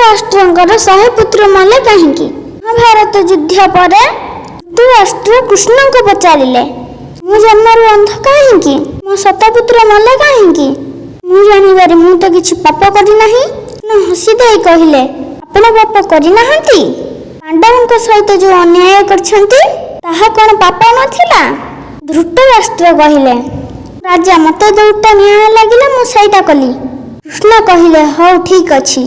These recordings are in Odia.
ଧୃତରାଷ୍ଟ୍ରଙ୍କର 100 ପୁତ୍ର ମଲେ କାହିଁକି? ମହାଭାରତ ଯୁଦ୍ଧ ପରେ ଧୃତରାଷ୍ଟ୍ର କୃଷ୍ଣଙ୍କୁ ପଚାରିଲେ, ମୁଁ ଜନ୍ମରୁ ଅନ୍ଧ କାହିଁକି? ମୋ ଶତପୁତ୍ର ମଲେ କାହିଁକି? ମୁଁ ଜାଣିବାରେ ମୁଁ ତ କିଛି ପାପ କରିନାହିଁ। କୃଷ୍ଣ ହସି ଦେଇ କହିଲେ, ଆପଣ ପାପ କରିନାହାନ୍ତି? ପାଣ୍ଡବଙ୍କ ସହିତ ଯେଉଁ ଅନ୍ୟାୟ କରିଛନ୍ତି, ତାହା କ'ଣ ପାପ ନଥିଲା? ଧୃତରାଷ୍ଟ୍ର କହିଲେ, ରାଜା, ମତେ ଯୋଉଟା ନ୍ୟାୟ ଲାଗିଲା, ମୁଁ ସେଇଟା କଲି। କୃଷ୍ଣ କହିଲେ, ହଉ, ଠିକ ଅଛି।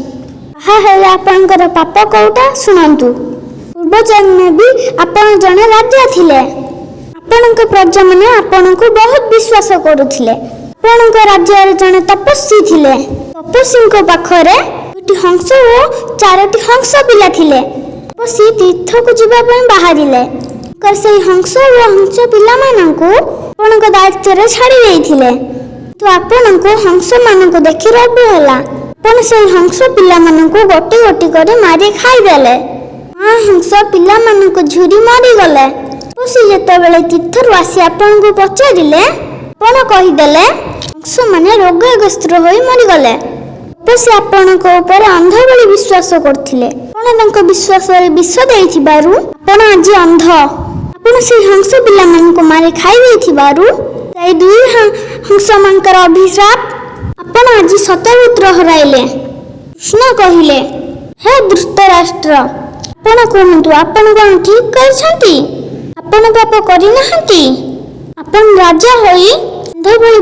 ତାହା ହେଲେ ଆପଣଙ୍କର ପାପ କୋଉଟା, ଶୁଣନ୍ତୁ। ପୂର୍ବଜନ୍ମେ ବି ଆପଣ ଜଣେ ରାଜା ଥିଲେ। ଆପଣଙ୍କ ପ୍ରଜାମାନେ ଆପଣଙ୍କୁ ବହୁତ ବିଶ୍ୱାସ କରୁଥିଲେ। ଆପଣଙ୍କ ରାଜ୍ୟରେ ଜଣେ ତପସ୍ୱୀ ଥିଲେ। ତପସ୍ୱୀଙ୍କ ପାଖରେ ଦୁଇଟି ହଂସ ଓ ଚାରୋଟି ହଂସ ପିଲା ଥିଲେ। ତପସ୍ୱୀ ତୀର୍ଥକୁ ଯିବା ପାଇଁ ବାହାରିଲେ। ସେଇ ହଂସ ଓ ହଂସ ପିଲାମାନଙ୍କୁ ଆପଣଙ୍କ ଦାୟିତ୍ୱରେ ଛାଡ଼ି ଦେଇଥିଲେ। କିନ୍ତୁ ଆପଣଙ୍କୁ ହଂସମାନଙ୍କୁ ଦେଖି ଲୋଭ ହେଲା। ଆପଣ ସେଇ ହଂସ ପିଲାମାନଙ୍କୁ ଗୋଟି ଗୋଟି କରି ମାରି ଖାଇଦେଲେ। ମା ହଂସ ପିଲାମାନଙ୍କୁ ଝୁରି ମରିଗଲେ। ତପସ୍ୱୀ ଯେତେବେଳେ ତୀର୍ଥରୁ ଆସି ଆପଣଙ୍କୁ ପଚାରିଲେ, ଆପଣ କହିଦେଲେ, ହଂସମାନେ ରୋଗଗ୍ରସ୍ତ ହୋଇ ମରିଗଲେ। ତପସ୍ୱୀ ଆପଣଙ୍କ ଉପରେ ଅନ୍ଧ ଭଳି ବିଶ୍ୱାସ କରୁଥିଲେ। ଆପଣ ତାଙ୍କ ବିଶ୍ୱାସରେ ବିଷ ଦେଇଥିବାରୁ ଆପଣ ଆଜି ଅନ୍ଧ। ଆପଣ ସେଇ ହଂସ ପିଲାମାନଙ୍କୁ ମାରି ଖାଇ ଦେଇଥିବାରୁ ସେଇ ଦୁଇ ହଂସମାନଙ୍କର ଅଭିଶାପ, ଆପଣ ଆଜି ଶତପୁତ୍ର ହରାଇଲେ। କୃଷ୍ଣ କହିଲେ, ହେ ଧୃତରାଷ୍ଟ୍ର, ଆପଣ କୁହନ୍ତୁ, ଆପଣ କ'ଣ ଠିକ କରିଛନ୍ତି? ଆପଣ ପାପ କରିନାହାନ୍ତି? ଆପଣ ରାଜା ହୋଇ ଅନ୍ଧ ଭଳି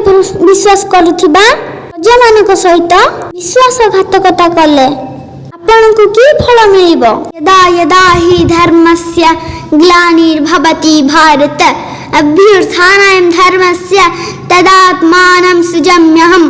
ବିଶ୍ୱାସ କରୁଥିବା ପ୍ରଜାମାନଙ୍କ ସହିତ ବିଶ୍ୱାସଘାତକତା କଲେ। ଆପଣଙ୍କୁ କି ଫଳ ମିଳିବ? यदा यदा हि धर्मस्य ग्लानिर्भवति भारत, अभ्युत्थानं धर्मस्य तदात्मानं सृजाम्यहम्।